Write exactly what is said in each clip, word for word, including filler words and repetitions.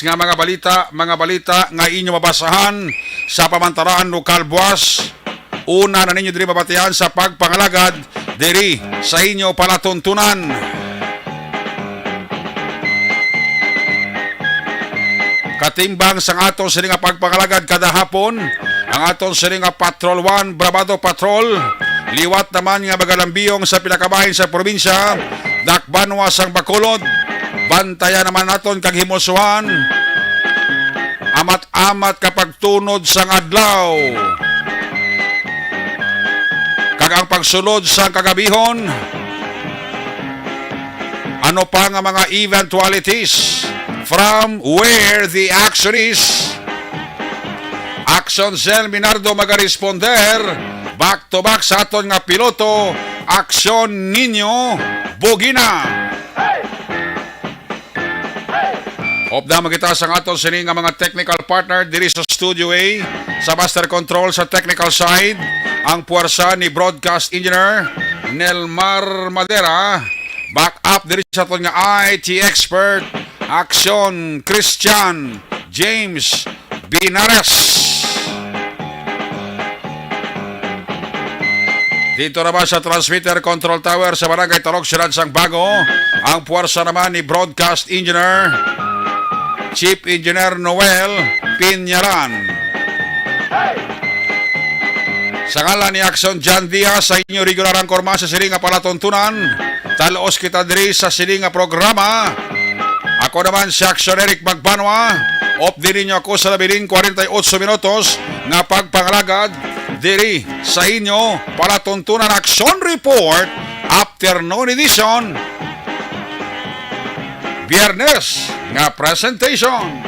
nga mga balita, mga balita nga inyo mabasahan sa pamantaran lokal buwas. Una na ninyo diri mabatian sa pagpangalagad diri sa inyo palatuntunan. Katimbang sang aton sini nga pagpangalagad kada hapon, ang aton sini nga Patrol One, Bravado Patrol, liwat naman nga magalambiyong sa pila ka bahin sa probinsya, dakbanwa sang Bacolod. Bantayan naman naton kag himusuhan amat-amat ka pagtunod sang adlaw kag ang pagsulod sang kagabihon. Ano pa nga mga eventualities from where the action is? Action Cell Minardo magaresponder back to back sa aton nga piloto, Action Ninyo Bugina. Updam kita sa aton sini nga mga technical partner diri sa Studio A, sa master control sa technical side, ang puwersa ni broadcast engineer Nelmar Madera, back up diri sa aton nga I T expert, Action Christian James Binares. Dito naman sa transmitter control tower sa Barangay Talok, Siyudad sang Bago, ang puwersa naman ni broadcast engineer, Chief Engineer Noel Piñaran. Sa ngalan ni Action John Diaz, sa inyo regular anchorman sa sini nga palatuntunan, talos kita diri sa sini nga programa. Ako naman si Action Eric Magbanwa. Updi ninyo ako sa labiring kwarenta y ocho minutos nga pagpangalagad diri sa inyo palatuntunan Action Report, Afternoon Edition, Biyernes nga presentation.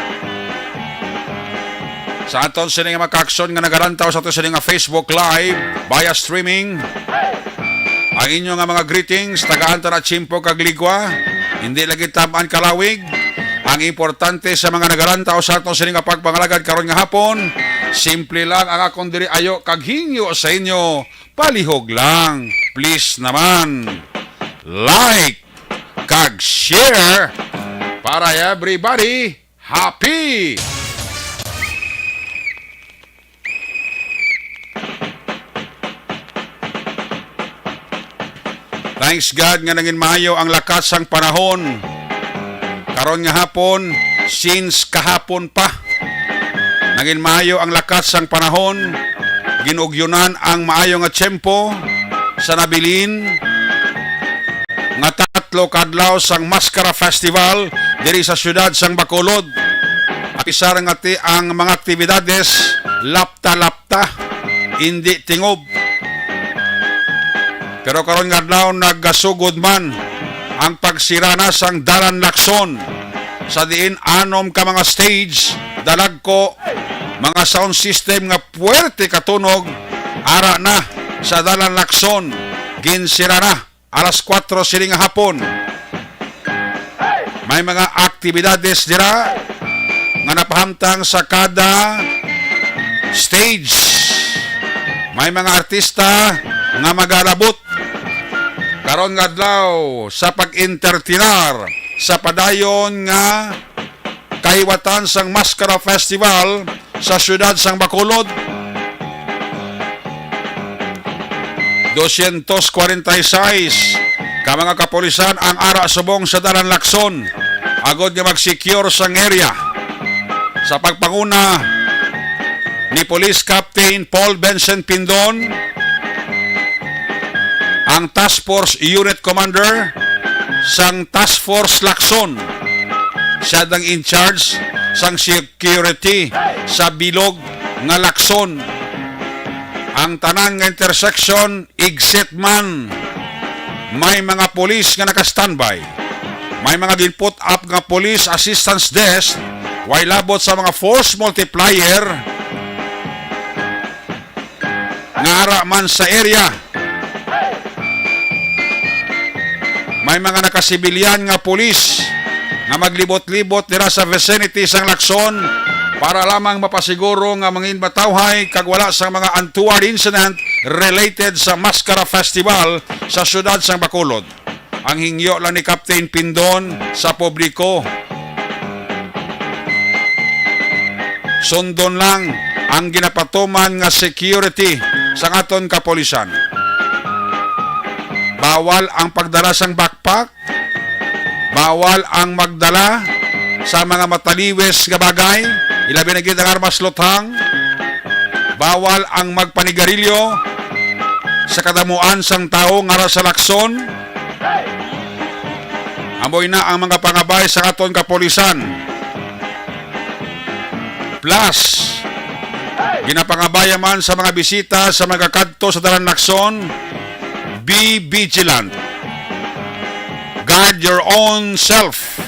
Sa aton sini nga mga ka-aksyon nga nagalantaw sa aton sini nga Facebook Live via streaming, ang inyo nga mga greetings, tagaan ta na tiyempo kag ligwa, hindi lagi tam-an kalawig. Ang importante sa mga nagalantaw sa aton sini nga pagpangalagad karon nga hapon, simple lang ang akong diri ayo kag hingyo sa inyo, palihog lang. Please naman, like kag share para everybody happy. Thanks God nga nangin maayo ang lakat sang panahon. Karon nga hapon, since kahapon pa, nangin maayo ang lakat sang panahon. Ginugyunan ang maayo nga tiyempo sa nabilin nga tatlo ka adlaw sang Maskara Festival diri sa siyudad sang Bacolod. Apisar nga ti ang mga aktibidades lapta-lapta, indi tingob. Pero karon nga adlaw nagasugod man ang pagsira na sang Dalan Lacson, sa diin anom ka mga stage, dalagko, mga sound system nga puwerte katunog, ara na sa Dalan Lacson, ginsira na alas kuwatro sini nga hapon. May mga aktibidades dira nga napahamtang sa kada stage. May mga artista nga magalabot karon nga adlaw sa pag-entertainar sa padayon nga kahiwatan sang Maskara Festival sa siyudad sang Bacolod. Dosyentos kwarenta y seis ka mga kapulisan ang ara subong sa Dalan Lacson agod nga mag-secure sang area. Sa pagpanguna ni Police Captain Paul Vincent Pindon, ang Task Force Unit Commander sang Task Force Lacson, siya ang in charge sang security sa bilog nga Lacson. Ang tanan nga intersection exit man, may mga pulis nga naka-standby. May mga gin-put up nga police assistance desk, way labot sa mga force multiplier nga ara man sa area. May mga nakasibilyan nga pulis nga maglibot-libot dira sa vicinity sang Lacson para lamang mapasiguro nga mangin matawhay kag wala sang mga untoward incident related sa Maskara Festival sa siyudad sang Bacolod. Ang hingyo lang ni Captain Pindon sa publiko. Sundon lang ang ginapatuman nga security sang aton kapulisan. Bawal ang pagdala sang backpack. Bawal ang magdala sa mga mataliwis nga bagay, ilabi na gid ang armas luthang. Bawal ang magpanigarilyo sa kadamuan sang tawo nga ara sa Lacson. Amoy na ang mga pangabay sa aton kapulisan. Plus, ginapangabaya man sa mga bisita sa mga kadto sa Dalan Lacson, be vigilant. Guard your own self.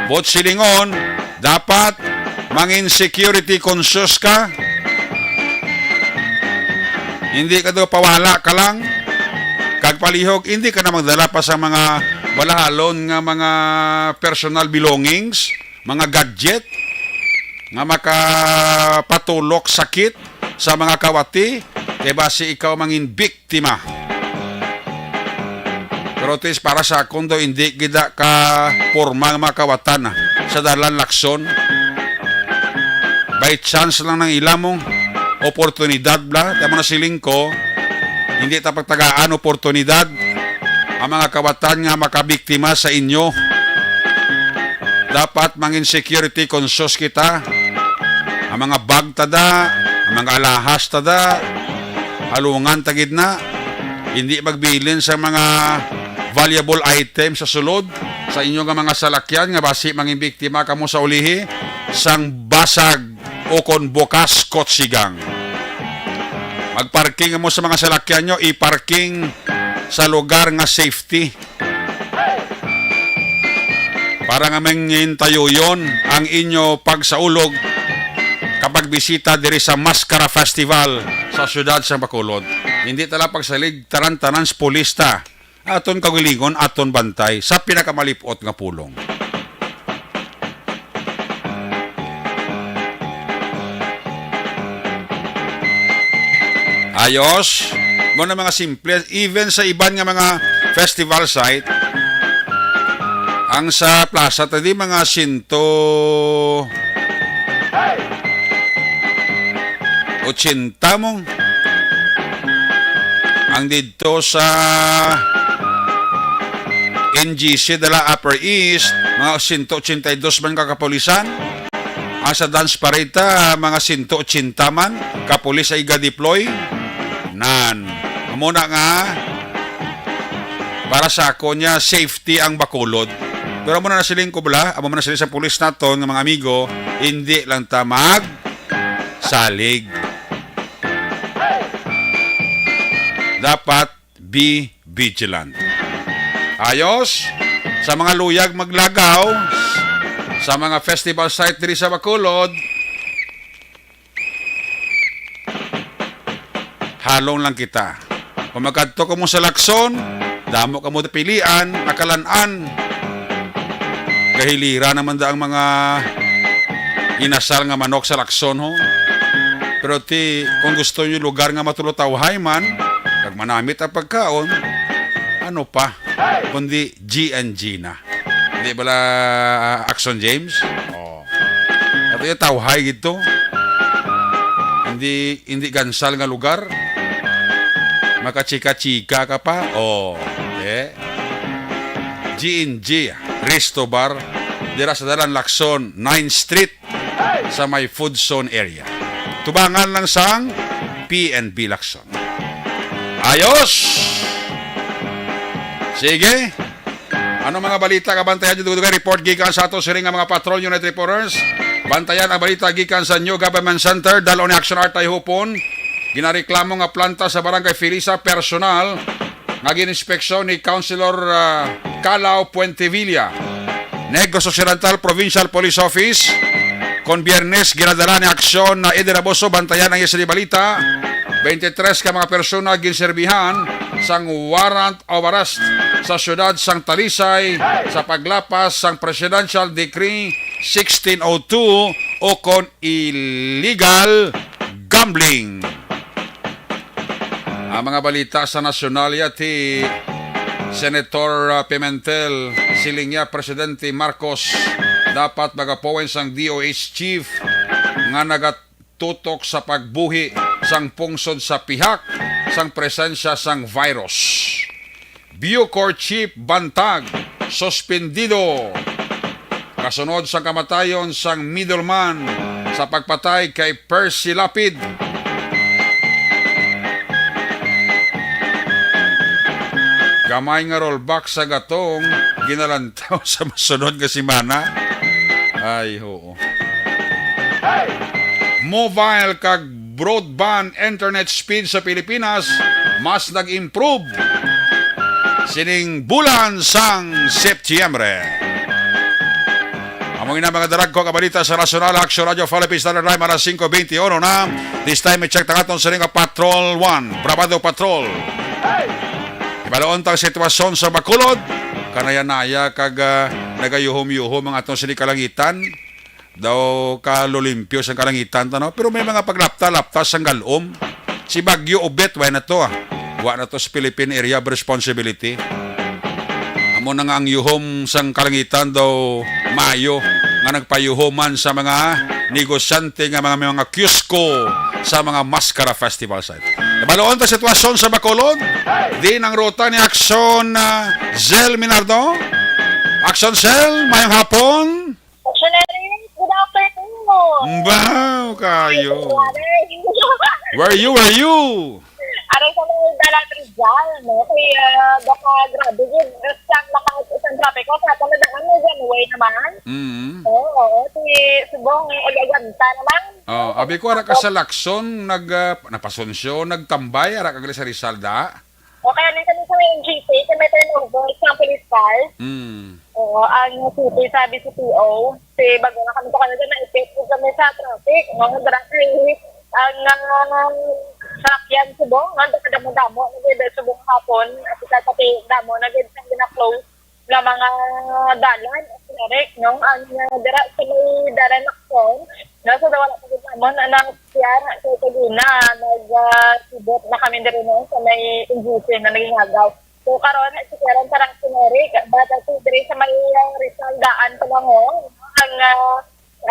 Buot silingon, dapat mangin security conscious ka. Hindi ka daw pawala ka lang. Kag palihog, hindi ka na magdala pa sa mga balahalon nga mga personal belongings, mga gadget nga makapatulok sakit sa mga kawati, kay basi ikaw mangin biktima. Pero at least para sa akon daw, hindi gida ka porma nga mga kawatan, ah, sa Dalan Lacson. By chance lang nang ila mo oportunidad bla. Tama na siling ko, hindi ta pagtagaan oportunidad ang mga kawatan nga makabiktima sa inyo. Dapat mangin security conscious kita. Ang mga bag tada, ang mga alahas tada, halungan ta gid na. Hindi magbilin sa mga valuable items sa sulod sa inyo nga mga salakyan, nga basi mangin biktima kamo sa ulihi sang basag o kon bukas kotsigang. Magparking mo sa mga salakyan nyo, iparking sa lugar nga safety. Para nga mangin tayuyon ang inyo pagsaulog kapag bisita diri sa Mascara Festival sa siyudad sa Bacolod. Hindi tala pagsalig tanan-tanan sa pulis ta. Aton kaugalingon, aton bantay sa pinakamalipot nga pulong. Ayos. Mo na mga simple, even sa iban nga mga festival site, ang sa plaza ta di mga sinto ochenta mong, ang didto sa N G C dala Upper East, mga sento ochenta y dos man ka kapulisan. Ang sa dance parade ta, mga sento ochenta man ka pulis ay ga-deploy. Nan, amo na nga, para sa ako niya, safety ang Bacolod. Pero amo na nasiling ko bala, amo man nasiling sa pulis naton nga mga amigo, hindi lang ta magsalig. Dapat be vigilant. Ayos, sa mga luyag maglagaw sa mga festival site diri sa Bacolod, halong lang kita. Kung magkadto kamo sa Lacson, damo kamo pilian, nakalan-an. Gahilira naman da ang mga inasal nga manok sa Lacson, ho. Pero ti, kung gusto nyo lugar nga matulotawhay man, kag manamit ang pagkaon, ano pa, kundi G and G na. Di bala, Action James? Oh. Ato yung tawhay gito. Hindi, hindi gansal nga lugar. Makachika-chika ka pa. Oh, eh. G and G Resto Bar. Dira sa Dalan Lacson, ninth Street, sa may food zone area. Tubangan lang sang P N B Lacson. Ayos! Sige. Ano mga balita nga bantayan nyo? Dugay report gikan sa ato siring nga mga patrol unit reporters. Bantayan ang balita gikan sa New Government Center. Dalo ni Action Art Tayhupon. Ginareklamo nga planta sa Barangay Felisa personal nga gininspeksyon ni Councilor, ah, Calao Puentevilla. Negros Occidental Provincial Police Office. Kon Biyernes, ginadala ni aksyon na Eden Raboso. Bantayan ang isa ni balita. Twenty-three ka mga persona ginserbihan sang warrant of arrest sa siyudad sang Talisay sa paglapas sang Presidential Decree sixteen oh two o kon illegal gambling. Ang mga balita sa nasyonal, ya ti Senator, ah, Pimentel, siling niya, Presidente Marcos dapat mag-appoint sang D O H chief nga nagatutok sa pagbuhi sang pungsod sa pihak sang presensya sang virus. Bucor Chief Bantag, suspendido kasunod sang kamatayon sang middleman sa pagpatay kay Percy Lapid. Gamay nga rollback sa gatong ginalantaw sa masunod nga semana. Ay, oo. Mobile kag broadband internet speed sa Pilipinas mas nag-improve sining bulan sang Setyembre. Amo ina mga daragko nga balita sa National Action Radio Philippines Standard Time, alas singko beintiuno na. This time, i-check ta aton sa nga Patrol one, Bravado Patrol. Ibaloon tang sitwasyon sa Bacolod. Kanaya-naya kag, ah, nagayuhom-yuhom ang aton sini kalangitan. Daw kalulimpyo sang kalangitan to, no? Pero may mga paglapta-lapta sang galom. Si Bagyo Obet, wala na to, ah. Wa na to sa Philippine Area of Responsibility. Amo na nga ang yuhom sang kalangitan daw maayo nga nagpayuhoman sa mga negosyante nga mga, mga kiosko sa mga Mascara Festival site. Nabaloon ta sitwasyon sa Bacolod. Di nang ruta ni Action, ah, Zell Minardo. Action Zell, mayong hapon. Action Eric, good afternoon. Mbaw kayo. Where you, where you? Aray sa mga dalan Rizal, no? Kaya baka grabe yun. Sa lakas isang trapiko, sa ato na daan, may one way naman. Mm. Oo, oo. Si Subong, ag-aganta naman. Oh, abi ko ara ka sa Lacson, nag, ah, napasunsyo, nagtambay, ara ka gali sa Rizal, da? Okay, ano kami sa may N G C, sa may turnover, sa police car. Mm. Oo, ang city, sabi si P O, si bago na kami sa kanila, naipit po kami sa traffic, no? Dara kay ang, ah, sasakyan subong, no? Dara damo-damo, nagdala subong hapon, at isa pati damo, nagdala sa gina-close nga mga dalan, Eric, no? Ang, ah, dira sa may dalan Lacson, no? So, wala pa gid namon ang nangyari sa Laguna. Nag, ah, sibot na kami diri, no? Sa may N G C na naging agaw. So, karon, si Karen Tarang Eric, but, ah, si diri sa may, ah, Rizal daan pa lang, oh. Ang, ah,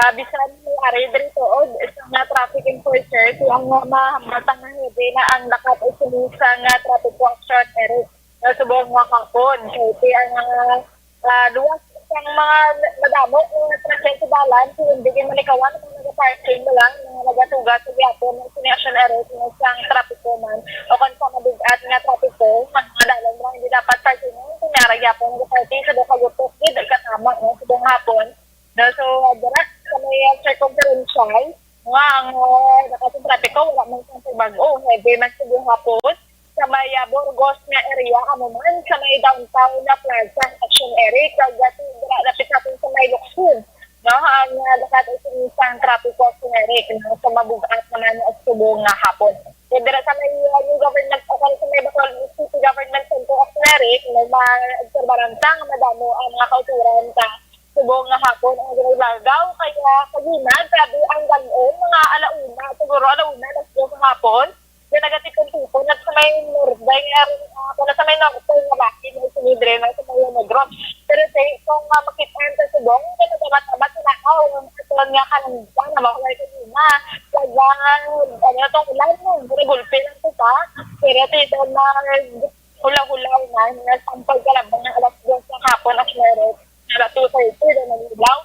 ah, bisan may ari diri tuod sa mga traffic enforcers, ang, ah, mahamtang na heavy na ang lakat o sumisa nga traffic function, Eric. Nga subong nga hapon. Kay ti ang, ah, ah, luwas sang mga madamo nga sasakyan sa dalan, kung hindi gyud malikawan ang mga nagaparking na lang, mga nagatuga sa gihapon ng sini action arrest nga sang trapiko man, o kon sa mabigat nga trapiko, mga dalan lang hindi dapat parkingan, kung nara gihapon nagaparking sa duha ka gutok, di kasama, no, subong hapon. No, so, dira sa may, ah, circumferential, nga ang, ah, lakas ng trapiko, wala man sang bag-o, heavy man sa gihapon. Sa may, ah, Burgos nga area, amo man sa may downtown nga plaza, Action Eric, kag, ah, dira lapit natin sa may Lukson, no? Ang, ah, lakat ay sinisang trapiko, Action Eric, no? Sa mabugat naman nga subong nga hapon. Kaya dira sa may, ah, new government, o sa may Bacolod City Government Center, Action Eric, no? Maobserbaran ta nga madamo ang mga kauturan sa subong nga hapon ang ginalagaw, kaya sa ginag, grabe ang galon, mga alauna, siguro alauna, alas dos sa hapon, nga nagatipon-tipon at sa may norte, nga, ah, wala sa may norte nga bahin, may sinidre, may sa may Negros. Pero sa itong, ah, makita sa subong, nga nagtamat-tamat sa nakaw, ang aton nga kanangga na makulay kanina. Kaya, ano, itong ulan, no? Nagulpi lang ito pa. Pero ito, ito na, hulaw-hulaw na, nga sampag ka lang, mga alas dos ng hapon, as meron. Alas dos ay ito, na nagulaw.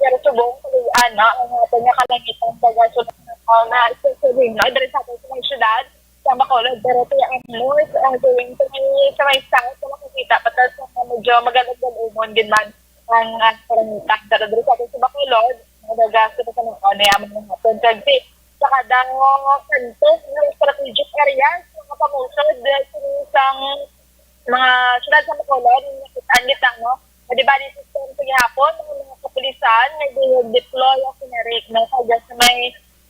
Pero subong, tuloy-an na ang aton nga kalangitan, pag-asunod na, na, especially, no, diri sa aton sa may syudad, sa Bacolod, pero ito ang north, ang tuwing sa may, sa may south, na makikita pa ta sa mga medyo magalog-galumon, gid man ang, ah, kalangitan. Pero diri sa aton sa Bacolod, nagagastos pa sa mga, ano, yaman ng hapon. Kag si, sa kada kanto, ng strategic areas, mga pamusod, eh, sa isang mga syudad sa Bacolod, ang nakita-, ang kita, no? O, di ba, ni system sa gihapon, ang mga kapulisan, nag-deploy ang Action Eric, no? Kaya sa may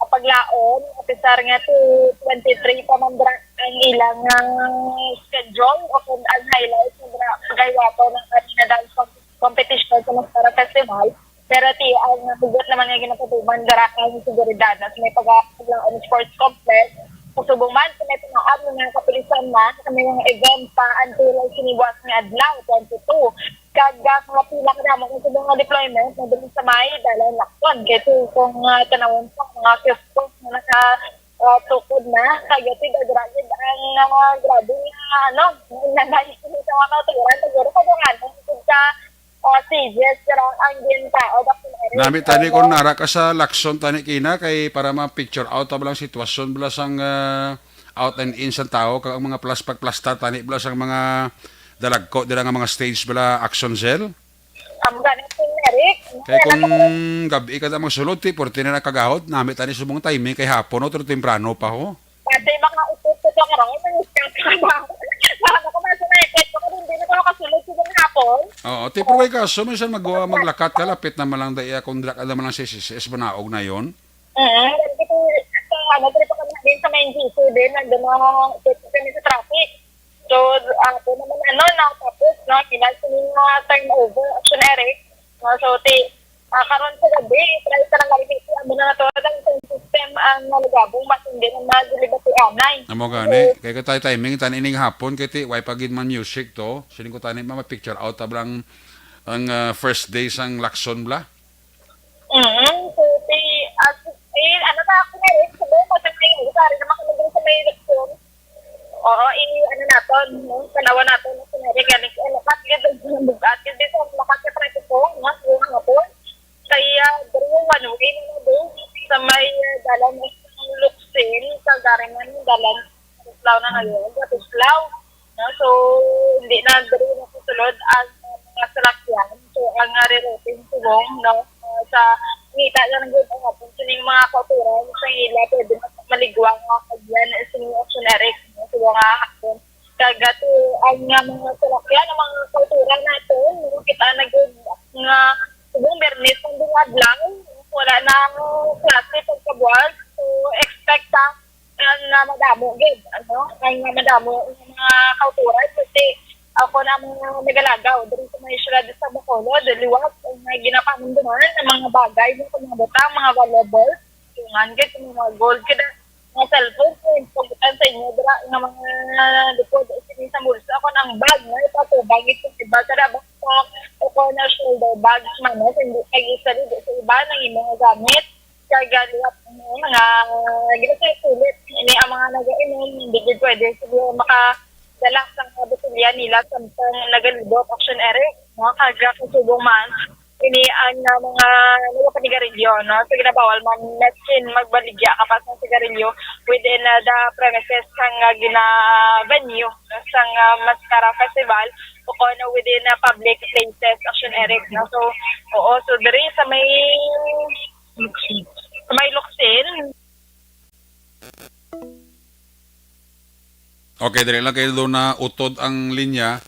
paglaom, a pesar nga to twenty-three pa man dira ang ilang, ah, schedule o kung ang highlight na dira pagaywato ng arena dance com-, competition sa Mascara Festival. Pero ti ang hugot naman nga ginapatuman dira ang seguridad na sa may paglaom sports complex. Sa subong man, sa may pamaab ng mga kapulisan na sa may mga event pa until sinibuas nga adlaw, twenty-two. Kag, ah, mga pila ka damo kung sa mga deployment na diri sa may dalan Kung, kay to, kung, ah, tanawon po, mga kiosko na naka, ah, tukod na, kay gati, dagra gid ang, ah, grabe nga, ano, nanay sa mga kauturan, siguro, kung ano, sa, ah, stages, pero ang gintaod, ako na rin. Nami tani kung nara ka sa Lacson tani, Kina, kay para ma-picture out ta bala ang sitwasyon bala sang, ah, out and in sang tawo, kag ang mga plas-, pagplastar tani bala sang mga dalagko dira nga mga stage bala, Action Cell? Amo gani, Sir Eric. Kay kung gab-i ka na magsulod, ti, pwerte na nakagahod, nami tani subong timing kay hapon, otro temprano pa ho. Pati mga utot ko to karon, ang iskap ka ba? Baka ako masunaypit ko, kung hindi na ko makasulod sa mga hapon. Oo, ti, pero kay kaso, minsan mag-, maglakat ka, lapit naman lang dai, kung dira ka naman lang sa S S S, manaog na yon. Mm, kasi kung sa, ano, pero pa kami din sa main G C din, nandun na, ito kami sa traffic. So, ah, ito naman, ano, na, tapos, no, kinal sa mga turnover, Action Eric. No, so, ti, ah, karon sa gabi, try sa nang gabi, amo na nato ang sound system ang nalagabong, mas hindi na madilibati anay. Amo gani, kay katay timing, tan ining hapon, kay ti, way pa gid man music to. Siling ko tani, ma-picture out ta bala ang, ang, ah, first day sang Lacson bala. Mm, so, ti, as, eh, ano na ako na rin, siguro, kasi may, sorry naman kami dun sa may eleksyon. Oo, i-, ano naton, no? Tanawan naton, no? Sinari gani, ano, at yun, bugat, yun, dito, lakas yung traffic ko, no? Yung hapon. Kaya, diri yung one way na doon, sa may, uh, dalan ng Luksin, sa Gariman, dalan, Tuslaw na ngayon, sa Tuslaw. No? So, hindi na diri na susulod ang mga salakyan. So, ang, ah, rerouting subong, no? Ah, sa ngita na lang gud ang hapon sining mga kauturan sa ila, pwede na maligwa nga kagyan sa mga Action Eric, no? So, mga hapon. Kag ato ang, ah, mga salakyan, ang mga kauturan naton, no? Kita na gud nga subong Bernes ang adlaw, wala na ang klase pagkabuwag. So, expect ta ang, ah, madamo gid, ano, ang, ah, madamo nga mga kauturan, kasi ako na mga nagalagaw diri sa mga syudad sa Bacolod, liwat ang, ah, ginapahamduman ang mga bagay, yung mga butang, mga valuable, tungan gid, yung mga gold, gid, mga cellphone, kung pagbutan sa inyo, dira nga mga lipod, sini sa bulsa, ako ang bag, nga ipatubang, ito, iba, sa labas pa, o kung na shoulder bags man, no, hindi kay isa, di sa iba, nang imong gamit, kay galiwat, ano, nga, ginasalit ini ang mga nagainom, hindi gid pwede sila makadala sa mga botelya nila samtang nagalibot, Action Eric, no? Kag kasubong man, ini ang, ah, mga nagapanigarilyo, no? So, ginabawal man, Metchin, magbaligya ka pa sa sigarilyo within, ah, the premises sang, ah, gina-, venue, no? Sang, ah, Mascara Festival, o kung ano, within, ah, public places, Action Eric, no? So, oo, so, diri sa may Luksin. Sa may Luksin. Okay, dali lang kay do na utod ang linya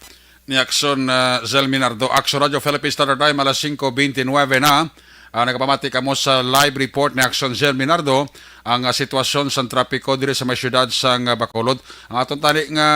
ni Action, ah, Zel Minardo. Action Radio Philippine Standard Time, alas singko bente nuebe na. Ah, nagapamati kamo sa live report ni Action Zel Minardo, ang, ah, sitwasyon sa trapiko diri sa may siyudad sa, ah, Bacolod. Ang aton tani nga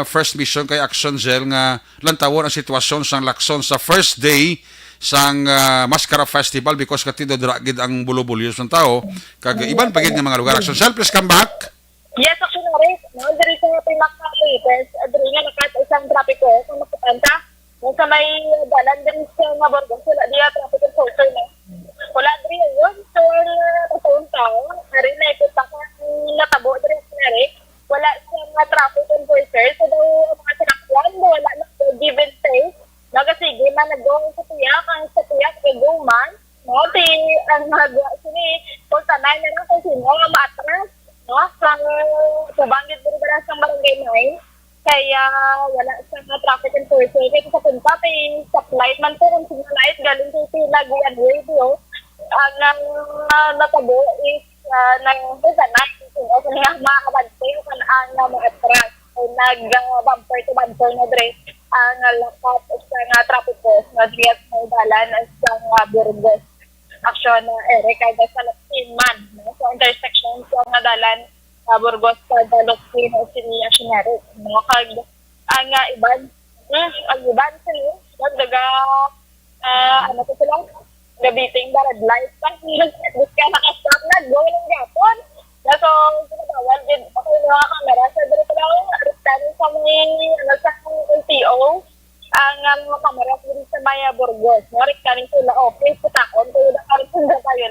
first mission kay Action Zel nga lantawon ang sitwasyon sang Lacson sa first day sang, ah, Mascara Festival because katido dira gid ang bulubulyo sang tawo kag iban pa gid nga mga lugar. Action Zel, please come back. Yes, Action Eric, no, diri sa pinaka latest, ah, diri nga nakat isang trapiko sa makapanta. No, sa may dalan diri sa nga Burgos, wala diya traffic enforcer, no. Wala diri yun. So, ang, ah, katong tao, ari na ito pa kang natabo diri, Action Eric. Wala siya nga traffic enforcer. So, daw, ang mga sinakyan, daw, wala na, daw, give and take. Nagasige man, nag-go ang sasakyan, ang sasakyan, nag-go man. No, ti, ang mga sini, kung sanay na lang kung sino ang maatras, no? Sa tubang gid diri sa barangay nine, kaya wala sa mga traffic enforcer. Kaya sa punta, ti, sa light man po, kung sino light, galing sa pila, one way, no? Ang, ang, ah, natabo is, ah, nang, kung sanay, kung sino, kung nga mga kabante, kung ang, ah, maatras. So, nag, ah, bumper to bumper na dre ang, ah, lakat sa nga trapiko nga diyas nga dalan sa nga Burgos. Action, ah, Eric, kag sa Lacson man, no? Sa intersection sa nga dalan, ah, Burgos kag Lacson, City, Action Eric, no? Kag ang, ah, iban, hmm, ang iban sini, nagdaga, ah, ano to sila? Gabiting ba, red light pa? Hindi ka nakastop na, go lang gapon. Na, so, ginabawal din ako yung mga kamera. So, dito lang, aris kami sa may, ano, sa L T O. Ang, ah, mga kamera dito sa may, ah, Burgos. No? Aris kami sa ila office, sa takon. Kaya na karon sa tayo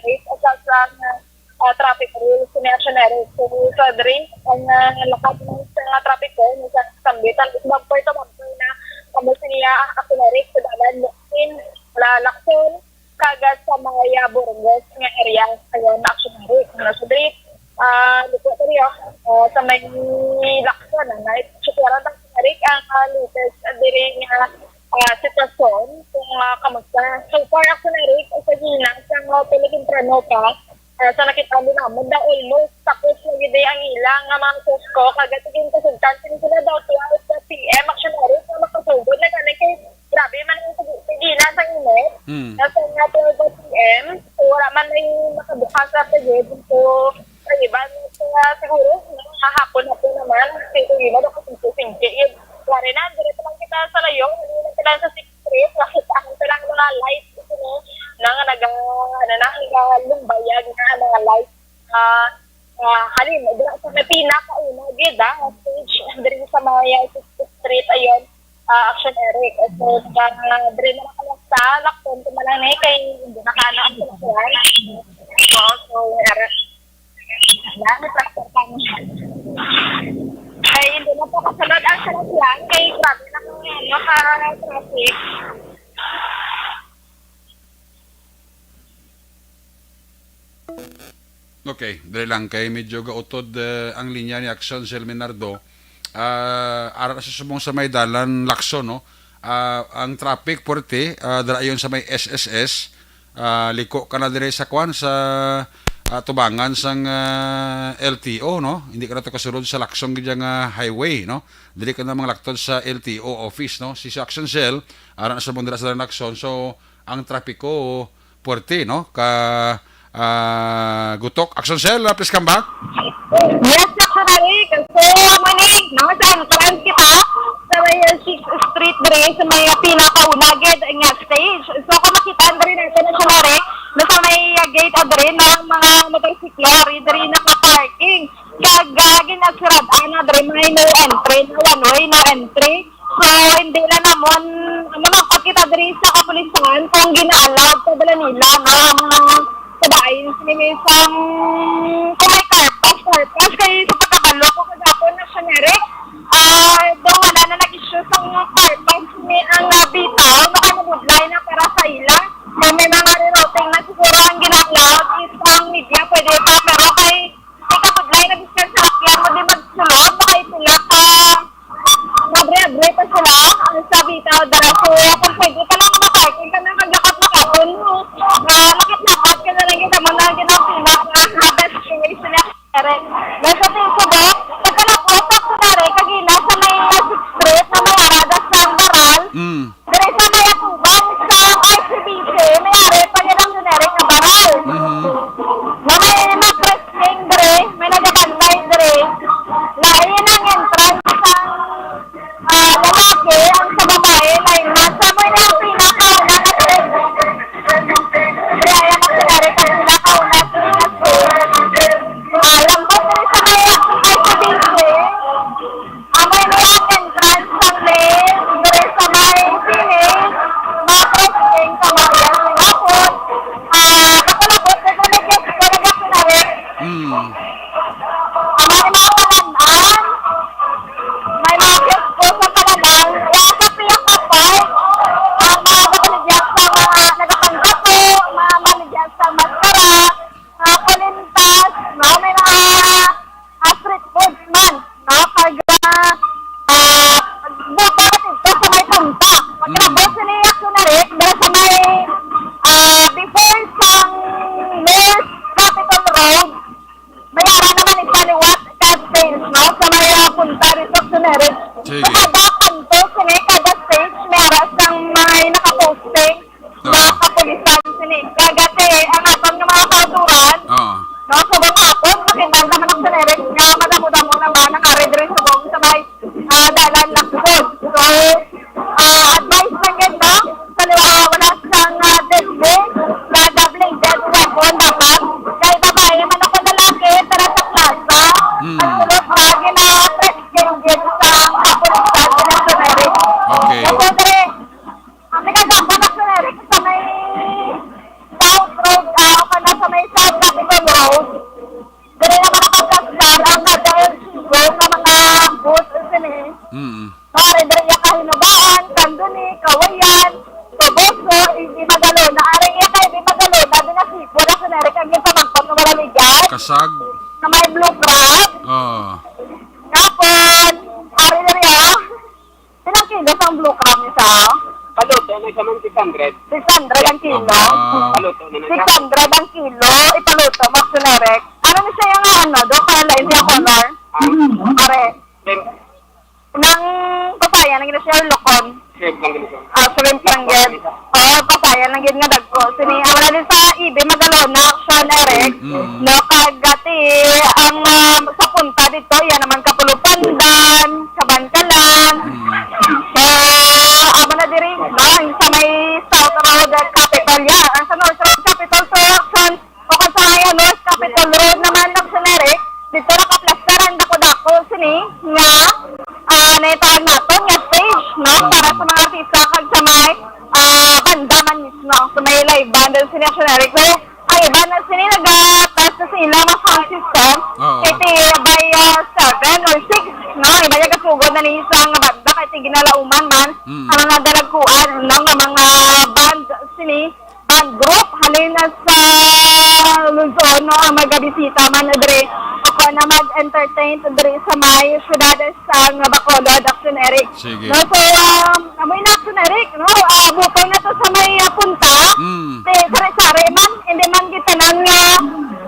Action Eric. So, sa diri, ang, ah, lakat ng sa trapiko, sa Sambitan, bumper to bumper na kamo sa niya, Action Eric, sa dalan, Luksin, La-, Lacson, kag sa may, ah, Burgos nga area, ayon, Action Eric. Ano, sa diri, ah, liko diri, oh, ah, sa may Lacson, ah, na, Action Eric, ang, ah, latest, ah, diri nga, ah, sitwasyon, kung, ah, kamusta. So far, Action Eric, sa gina, sa mga pila temprano pa, ah, sa nakita mo naman, na almost tapos na gid ang ila nga mga Costco, kag tigin kasugtan, sila daw twelve P M, Action Eric, nga makasugod na gani kay grabe man ang sige, sige na sa init. Mm. Nasa nga twelve P M, so wala man may makabukas sa pagid. So, ang iban, ah, siguro, mga hapon-hapon naman, kasi kung yun, ako, singke-singke, yun. Wala na, diretso lang kita sa layo, hindi lang kita sa Sixth Street, nakita ko lang mga light, ito, no, na nga naga-, ano na, nagalumbayag na mga light. Ah, ah, halin, dira sa may pinakauna gid, ah, stage, diri sa may, ah, Sixth Street, ayon, ah, Action Eric. So, ah, diri na lang kami sa Lacson, kung malang ni, kay hindi na kaano ang sasakyan. So, so, er, langit lang sa kami. Kay hindi na po kasunod ang sasakyan, kay grabe na kami, ano, ka-traffic. Okay, dali lang kay medyo gautod, eh, ang linya ni Action Sel Minardo. Ah, ara sa subong sa may dalan Lacson, no? Ah, ang traffic puwerte, ah, dira ayon sa may S S S. Ah, liko ka na dire sa kwan, sa, ah, tubangan sang, ah, L T O, no? Hindi ka na to kasulod sa Lacson gid nga highway, no? Dili ka na manglaktod sa L T O office, no? Si, si Action Sel, ara na subong dira sa dalan Lacson. So, ang trapiko, puwerte, no? Ka, ah, gutok. Action Sel, ah, please come back. Yes, Action Eric. So, morning, no? Sa entrance kita sa may Sixth Street diri, sa may pinakauna gid nga stage. So, kung makita diri natin, Action Eric, nasa may, ah, gate, ah, diri, no, ang mga motorsiklo, diri, diri naka-parking. Kag, ah, ginasirad-an na diri, may no entry, no one way, no entry. So, hindi na namon, mamangkot kita diri sa kapulisan kung gina-allow pa bala nila nga ang kabahin sini sang, kung may car pass, car pass. Kay sa pagkabalo ko kagapon na generic, ah, daw wala na nag-issue sang car pass ni ang, ah, bitaw, nakabudlay na para sa ila. Kung may mga rerouting na siguro ang gina-allow, is ang media pwede pa, pero kay Ikabudlay na biskan sa lakyan mo, di magsulod, makaipila ka. Abre-abre pa sila. Ang sa bitaw, dara. So, kung pwede ka lang makain ka na, kag lakat-lakatan mo. Ah, lakat-lakat ka na lang, kita mo na, ginapila ka. Habas, sila. Nasa Facebook, pagkalapos sa kunwari, kagina sa may Sixth Street na may arada sa Baral. Mm. Diri sa may atubang sa R C B C, may ari pa nila generic na baral. Mhm. Na may mga pressing diri, may nagabantay diri. Lain ang entrance sa, ah, lalaki, ang sa babae, lain na. Sa mo yung pinakauna na diri. Diri, ayan ang generic, ang pinakauna na diri. Ah, lambot diri sa may R C B C. Amo ini ang entrance sang main, diri sa may sining, mga crossing sa Maria Singapore. Ah, kapalabot, may mga guest ko na gasinari. Mm. Amo ini mga kanan-an. May mga guest ko sa kanan-an. Kaya sa piyaka part, ang mga nagalidyas sa mga nagapangkapo, mga malidyas sa maskara, mga kulintas, no? May mga, ah, street foods man, no? Kag, ah, ah, buta ka dito sa may punta. Pagkatapos Mm. sila yung sunarek, dala sa may, ah, before sang North Capitol Road, may ara naman yung kaliwat, gas sales, no? Sa may, ah, punta dito sa sunarek. Sige. So, kada kanto, sini, kada stage, may ara sang may nakaposting. Mga Ah. kapulisan sini. Kagati, ang aton nga mga kauturan, Ah. no, sa mga hapon, makita naman ang sineres nga madamo-damo naman ang ari diri sa buong sa may, ah, dalan Lacson. So, ah, advice lang gid, no? Sa liwa, wala sang, ah, delay, kada bladed weapon dapat. Kay babae man ako lalaki, tara sa plaza. Hmm. Ang sulod sa gina-, Ginggit sa kapulisan Kasag. Na may blue crab. Ah. Tapos, ari na rin, ah. Ilang kilos ang blue crab isa? Paluto na siya man six hundred. Six hundred ang kilo. Ah. Paluto na na siya. Six hundred ang kilo, ipaluto mo, Action Eric. Ano na siya yung ano, do, para lain siya color? Ang Are. Then, Nang Pasayan, ang gina-share lokon. Shrimp lang gid siya. Ah, shrimp lang gid. Oo, Pasayan lang gid nga dagko. Sini, ang wala din sa Ibe, Magalona, Action Eric. Mm. No, kag ati, ang, ah, sa punta dito, yan naman Kapulupandan, Kabankalan. Mm. So, amo na diri, no, sa may South Road Capitol, yan. Ang sa North Road Capitol, so, Action, o kung sa may North Capitol Road naman, Action Eric, dito nakaplaster ang dako-dako sini nga, ah, naitawag naton nga stage, no? Para sa mga artista kag sa may, ah, banda man mismo, sa may live band, sini, Action Eric. So, ang iba na sini naga-test na sa ilang mga sound system. Oo. Kay ti by, ah, seven or six, no? Iba yung kasugod na ni isang banda kay ti ginalauman man Mm. ang mga dalagkuan, no? Nga mga band sini, band group, halin na sa Luzon, no, ang magabisita man diri, ako na mag-entertain diri sa may siyudad sang Bacolod, Action Eric. Sige. No, so, um, amoy na, Action Eric, no, ah, butong na to sa may, ah, punta. Mm. Ti sari-sari man, hindi man kita nang, ah,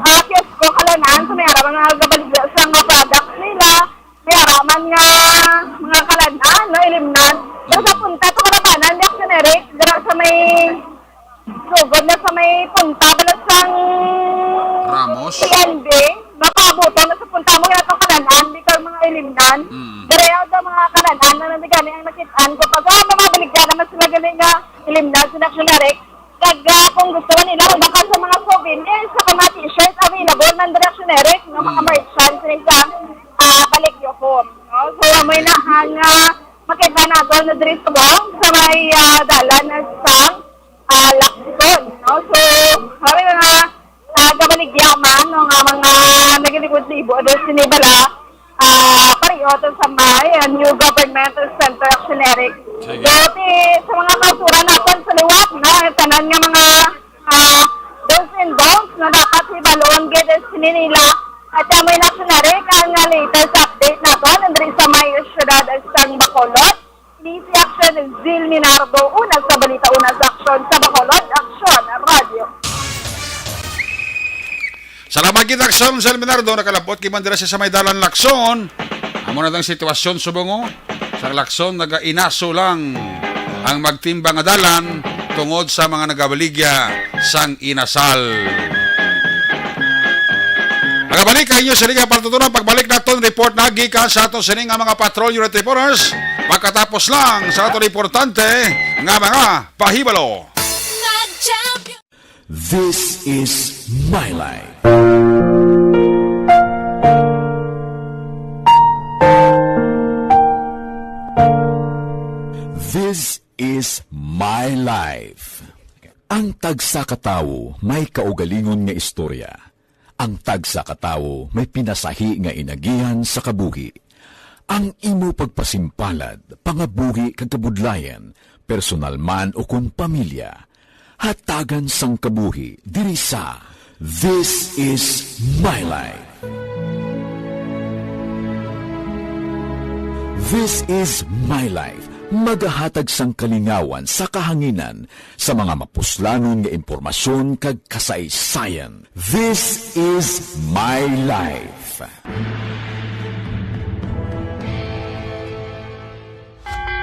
ah, kiosko kalanan, so may araw nga gabaligya sa mga products nila. May ara man nga mga kalanan, no, ilimnan. Pero sa punta to kalabanan, di, Action Eric, dira sa may sugod na sa may punta, bala sang Ramos? P N B, makabuto na sa punta mo, yata kalanan, di ka mga ilimnan. Mm. Dira yaw daw mga kalanan, na nandigani ang nakitaan ko. Pag, ah, mga baligya naman sila gani nga ilimnan, sila, Action Eric. Kag, ah, kung gusto man nila magbakal sa mga souvenirs, sa mga t-shirt, available man diri, Action Eric, nga mga Mm. merchants rin sa, ah, Baligyo Home, no? So, amoy na ang, ah, makita nato na diri subong sa may, ah, dalan na sa, ah, Lacson, no? So, hari na nga, ah, kabaligya man, no, nga mga nagalibot-libot, diri sini bala, ah, pareho to sa may, ah, new government center, Action Eric. Sige. So, ti, sa mga kauturan naton sa liwat, no, tanan nga mga, ah, do's and don'ts na dapat hibalon gid sini nila. At yan, may, Action Eric, ang, ah, latest update naton diri sa may siyudad sang Bacolod. Ni si Action Zil Minardo, una sa balita, una sa aksyon sa Bacolod, Action Radio. Salamat kita, Action Zil Minardo. Nakalabot kay man dira siya sa may dalan, Lacson. Amo na tang sitwasyon subong, oh. Sa Lacson, nagainaso lang ang magtimbang nga dalan tungod sa mga nagabaligya sang inasal. Nagabalik ang inyo sini nga patutunan. Pagbalik naton, report na gikan sa aton sini nga mga patrol unit reporters. Pagkatapos lang sa aton importante nga mga pahibalo. This is my life. This is my life. Ang tagsa ka tawo may kaugalingon nga istorya. Ang tagsa ka tawo may pinasahi nga inagihan sa kabuhi. Ang imo pagpasimpalad, pangabuhi kag kabudlayan, personal man o kon pamilya, hatagan sang kabuhi diri sa This Is My Life. This Is My Life, magahatag sang kalingawan sa kahanginan sa mga mapuslanon nga impormasyon kag kasaysayan. This Is My Life.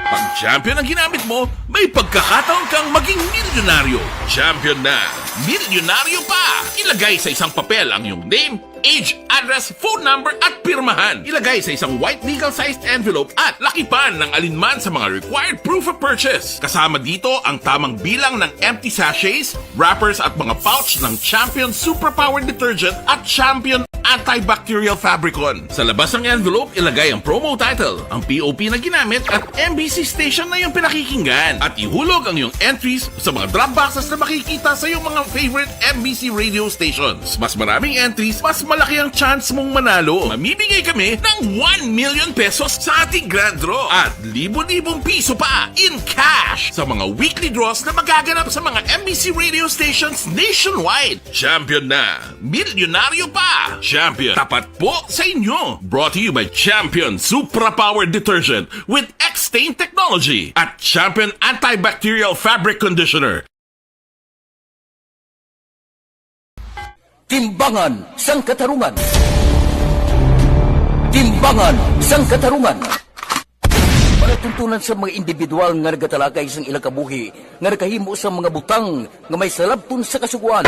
Pag champion ang ginamit mo, may pagkakataon kang maging milyonaryo. Champion na, milyonaryo pa! Ilagay sa isang papel ang iyong name, age, address, phone number, at pirmahan. Ilagay sa isang white legal-sized envelope at lakipan ng alinman sa mga required proof of purchase. Kasama dito ang tamang bilang ng empty sachets, wrappers, at mga pouch ng Champion Superpower Detergent at Champion Antibacterial Fabricon. Sa labas ng envelope, ilagay ang promo title, ang P O P na ginamit, at M B C station na iyong pinakikinggan. At ihulog ang iyong entries sa mga drop boxes na makikita sa iyong mga favorite M B C radio stations. Mas maraming entries, mas Malaki ang chance mong manalo. Mamimigay kami ng one million pesos sa ating grand draw at libo-libong piso pa in cash sa mga weekly draws na magaganap sa mga M B C radio stations nationwide. Champion na! Milyonaryo pa! Champion, tapat po sa inyo! Brought to you by Champion Supra Power Detergent with X-Stain Technology at Champion Antibacterial Fabric Conditioner. Timbangan sang Katarungan. Timbangan sang Katarungan. Palatuntunan sa mga individual nga nagatalakay sang ilang kabuhi nga nakahimo sang mga butang nga may salabton sa kasugoan.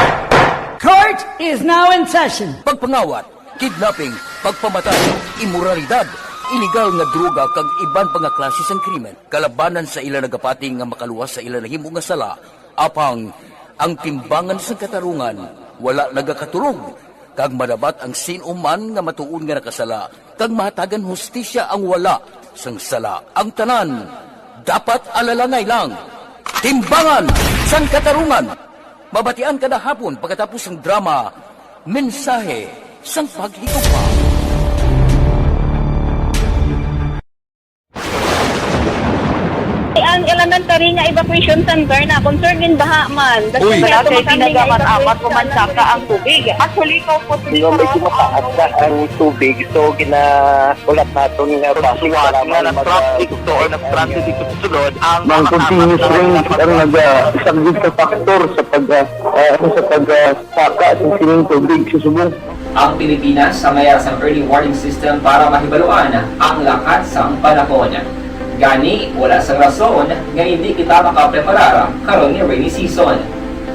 Court is now in session. Pagpangawat, kidnapping, pagpamatay, imoralidad, iligal nga droga kag iban pa nga klase sang krimen kalabanan sa ila nagapati nga makaluwas sa ila nahimo nga sala. Apang ang timbangan sang katarungan wala nagakatulog, kag madabat ang sin-o man nga matuod nga nakasala, kag mahatagan hustisya ang wala sang sala. Ang tanan dapat alalangay lang. Timbangan sang Katarungan, mabatian kada hapon pagkatapos sang drama, Mensahe sang Paghigugma. Ang elementary nga evacuation center na concerned din baha man. Uy, Kaya wala kay tumatalin nga tinaga man evacuation amat center. Umansaka ang tubig. Actually, ikaw po, Di ba may tumataas na ang tubig, so ginaulat naton nga basi Suwat para nga may nag-traffic mag- to or nag-transit dito sa sulod, ang Ang mga continuous tama rain na ang nagasaglit sa factor sa pag, ah, ah, sa pag, ah, saka sa sining tubig sa subong. Ang Pilipinas sa mayar sang early warning system para mahibaluan ang lakat sang panahon. Gani, wala sang rason nga hindi kita makapreparar karon nga rainy season.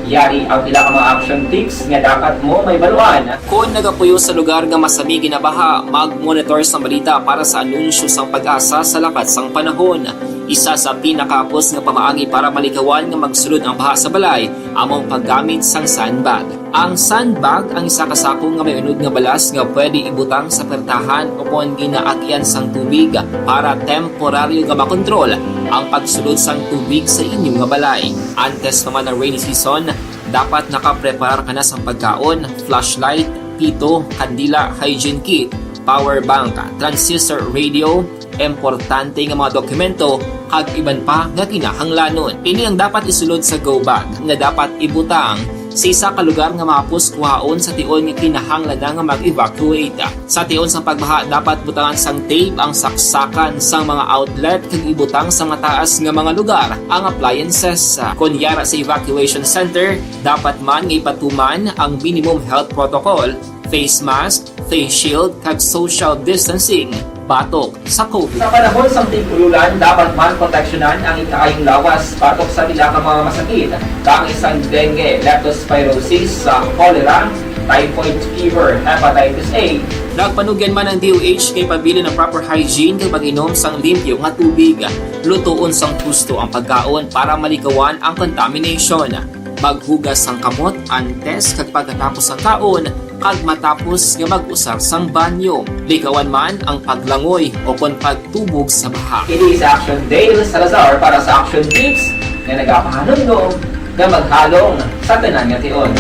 Yari ang pila ka mga action tips nga dapat mo mahibaluan. Kon nagapuyo sa lugar nga masami ginabaha, mag-monitor sang balita para sa anunsyo sang PAGASA sa lakat sang panahon. Isa sa pinakahapos nga pamaagi para malikawan nga magsulod ang baha sa balay amo ang paggamit sang sandbag. Ang sandbag ang isa ka sako nga may unod nga balas nga pwede ibutang sa pertahan ukon ginaagian sang tubig para temporaryo nga makontrol ang pagsulod sang tubig sa inyo nga balay. Antes pa man ang rainy season, dapat nakapreparar ka na sang pagkaon, flashlight, pito, kandila, hygiene kit, power bank, transistor radio, importante nga mga dokumento, kag iban pa nga kinahanglanon. Ini ang dapat isulod sa go bag nga dapat ibutang sa isa ka lugar nga mahapos kuhaon sa tion nga kinahanglan na nga mag-evacuate. Sa tion sang pagbaha, dapat butangan sang tape ang saksakan sang mga outlet kag ibutang sa mataas nga mga lugar ang appliances. Kon yara sa evacuation center, dapat man nga ipatuman ang minimum health protocol, face mask, face shield, kag social distancing batok sa COVID. Sa panahon sang tig-ululan, dapat man proteksyonan ang ikaayong lawas batok sa pila ka mga masakit, kaangay sang dengue, leptospirosis, sa cholera, typhoid fever, hepatitis A. Nagpanugyan man ang D O H kay pabilin ang proper hygiene kag pag-inom sang limpyo nga tubig. Lutoon sang husto ang pagkaon para malikawan ang contamination. Maghugas sang kamot antes kag pagkatapos sang kaon, kag matapos nga mag-usar sang banyo. Likawan man ang paglangoy o kon pagtubog sa baha. Ini si Action Dale Salazar para sa Action Tips nga nagapahanumdom nga maghalong sa tanan nga tion.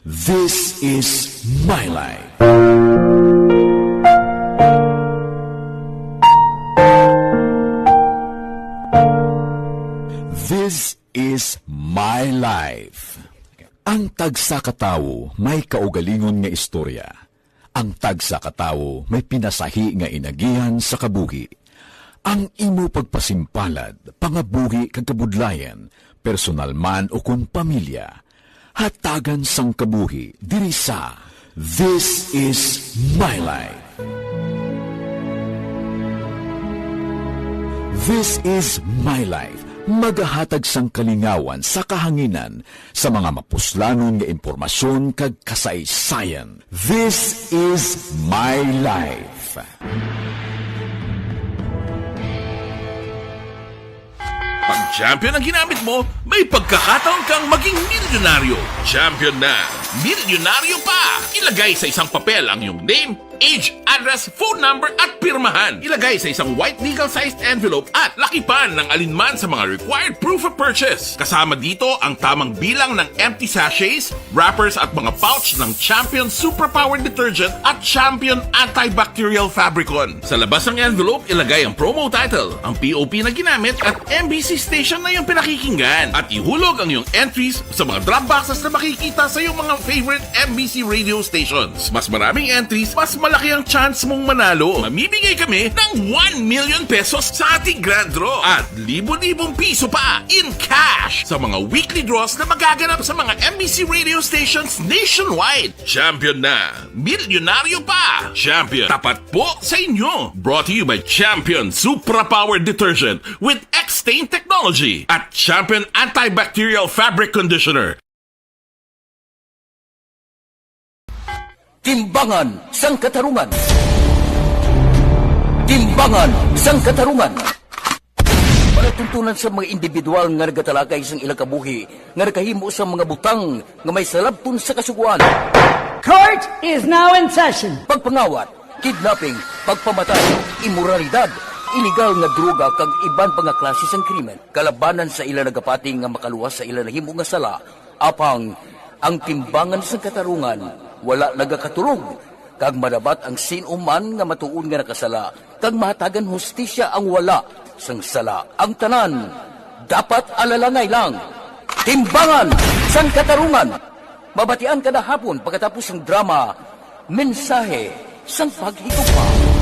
This is my life. This is my life. Ang tagsa ka tawo may kaugalingon nga istorya. Ang tagsa ka tawo may pinasahi nga inagihan sa kabuhi. Ang imo pagpasimpalad, pangabuhi kag kabudlayan, personal man ukon pamilya, hatagan sang kabuhi diri sa This is My Life. This is My Life, magahatag sang kalingawan sa kahanginan sa mga mapuslanon nga impormasyon kag kasaysayan. This is My Life. Pag champion ang ginamit mo, may pagkakataon kang maging milyonaryo. Champion na! Milyonaryo pa! Ilagay sa isang papel ang iyong name, Age, address, phone number at pirmahan. Ilagay sa isang white legal-sized envelope at lakipan ng alinman sa mga required proof of purchase. Kasama dito ang tamang bilang ng empty sachets, wrappers at mga pouch ng Champion Superpower Detergent at Champion Antibacterial Fabricon. Sa labas ng envelope, ilagay ang promo title, ang P O P na ginamit at M B C station na iyong pinakikinggan. At ihulog ang iyong entries sa mga drop boxes na makikita sa iyong mga favorite M B C radio stations. Mas maraming entries, mas malaki ang chance mong manalo. Mamimigay kami ng one million pesos sa ating grand draw at libo-libong piso pa in cash sa mga weekly draws na magaganap sa mga M B C radio stations nationwide. Champion na! Milyonaryo pa! Champion, tapat po sa inyo! Brought to you by Champion Supra Power Detergent with X-Stain Technology at Champion Antibacterial Fabric Conditioner. Timbangan sang Katarungan. Timbangan sang Katarungan. Palatuntunan sa mga individual nga nagatalakay sang ilang kabuhi nga nakahimo sang mga butang nga may salabton sa Kasugoan. Court is now in session. Pagpangawat, kidnapping, pagpamatay, imoralidad, iligal nga droga kag iban pa nga klase sang krimen kalabanan sa ila nagapati nga makaluwas sa ila nahimo nga sala. Apang ang Timbangan sang Katarungan wala nagakatulog, kag madabat ang sin-o man nga matuod nga nakasala, kag mahatagan hustisya ang wala sang sala. Ang tanan dapat alalangay lang. Timbangan sang Katarungan, mabatian kada hapon pagkatapos sang drama, Mensahe sang Paghigugma.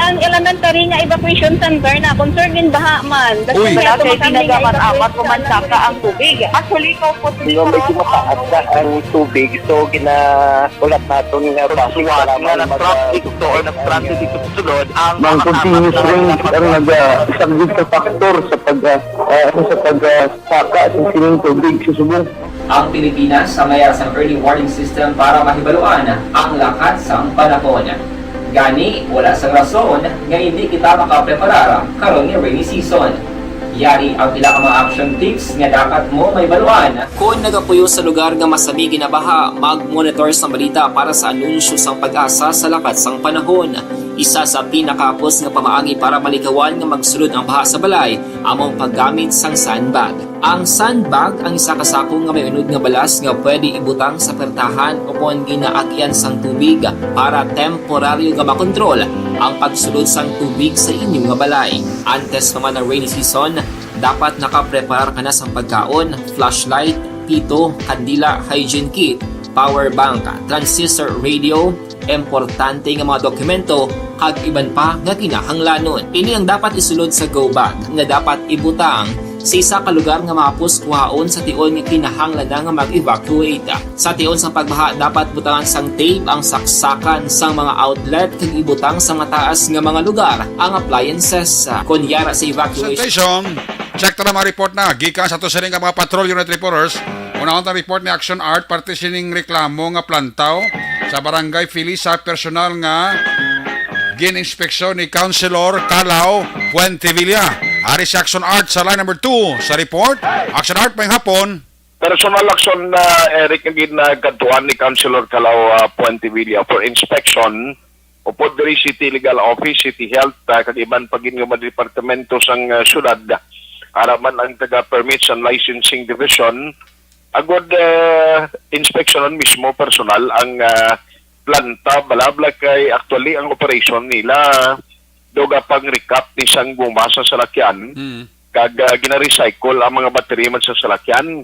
Ang elementary nga evacuation center na concerned in baha man. Uy. Wala kay tinaga man amat ko man saka ang tubig. Actually, ko po. Di ba may mataas na ang tubig? So, ginahulat naton nga basi nga nag-traffic to or nag-transit dito sa sulod ang mga continuous rain ang nagasaglit sa factor sa pag, ah, ah, sa pag, ah, saka sa sining tubig sa subong. Ang Pilipinas sa mayar sang early warning system para mahibaluan ang lakat sang panahon. Gani, wala sang rason nga hindi kita makapreparar karon nga rainy season. Yari ang pila ka mga action tips nga dapat mo mahibaluan. Kon nagapuyo sa lugar nga masami ginabaha, mag-monitor sang balita para sa anunsyo sang PAGASA sa lakat sang panahon. Isa sa pinakahapos nga pamaagi para malikawan nga magsulod ang baha sa balay amo ang paggamit sang sandbag. Ang sandbag ang isa ka sako nga may unod nga balas nga pwede ibutang sa pertahan o kon ginaagian sang tubig para temporaryo nga makontrol ang pagsulod sang tubig sa inyo nga balay. Antes pa man ang rainy season, dapat nakapreparar ka na sang pagkaon, flashlight, pito, kandila, hygiene kit, power bank, transistor radio, importante nga mga dokumento, kag iban pa nga kinahanglanon. Ini ang dapat isulod sa go bag nga dapat ibutang sa isa ka lugar nga mahapos kuhaon sa tion nga kinahanglan na nga mag-evacuate. Sa tion sang pagbaha, dapat butangan sang tape ang saksakan sang mga outlet kag ibutang sa mataas nga mga lugar ang appliances. Kon yara sa evacuation. Presentation. Check ta na mga report na gikan sa ato sining mga patrol unit reporters. Unahon ta report ni Action Art parte sining reklamo nga plantaw sa Barangay Felisa, personal nga gin-inspeksyon ni Councilor Calao Puentevilla. Ari si Action Art sa line number two sa report. Action Art, maayong hapon. Personal action na, Eric, nga ginakadtuan ni Councilor Calao, ah, Puentevilla for inspection upod diri City Legal Office, City Health, ah, kag iban pa gid nga mga departamento sang, ah, syudad. Ara man ang taga Permits and Licensing Division, agod, ah, inspeksyonon mismo personal ang, ah, planta, bala-bala kay actually ang operation nila, duga pang recap ni sang guma sa salakyan, Mm. kag, ah, gina-recycle ang mga battery man sa salakyan.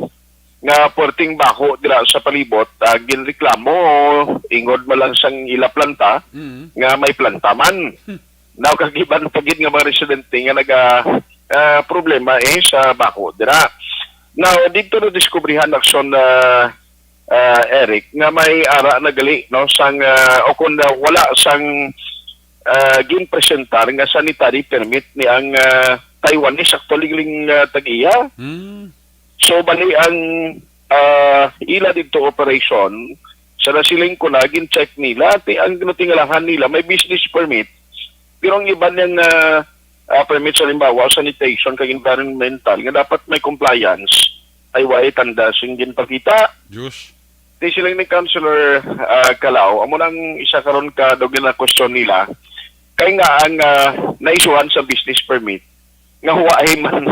Nga puwerteng baho dira sa palibot, ah, ginreklamo, ingod man lang sang ila planta, Mm. nga may planta man. Hmm. Now, kag iban pa gid nga mga residente nga naga, ah, problema, eh, sa baho dira. Now, dito na diskubrihan aksyon na, ah, Eric, nga may ara na gali, no, sang, ah, o kung, ah, wala sang, ah, ginpresentar nga sanitary permit ni ang, ah, Taiwanese, actually, ling, ah, tag-iya. Hmm. So, bali ang, ah, ila dito operation, sa nasiling ko na, gin-check nila, ti ang ginatingalahan nila, may business permit, pero ang iban niyang, ah, ah, permit, halimbawa, sanitation kag environmental, nga dapat may compliance, Ay, way tanda sing ginpakita. Diyos. Di sila ni Councilor, ah, Calao, amo nang isa karon ka daw gina-question nila. Kay nga ang, ah, naisuhan sa business permit, nga huway man,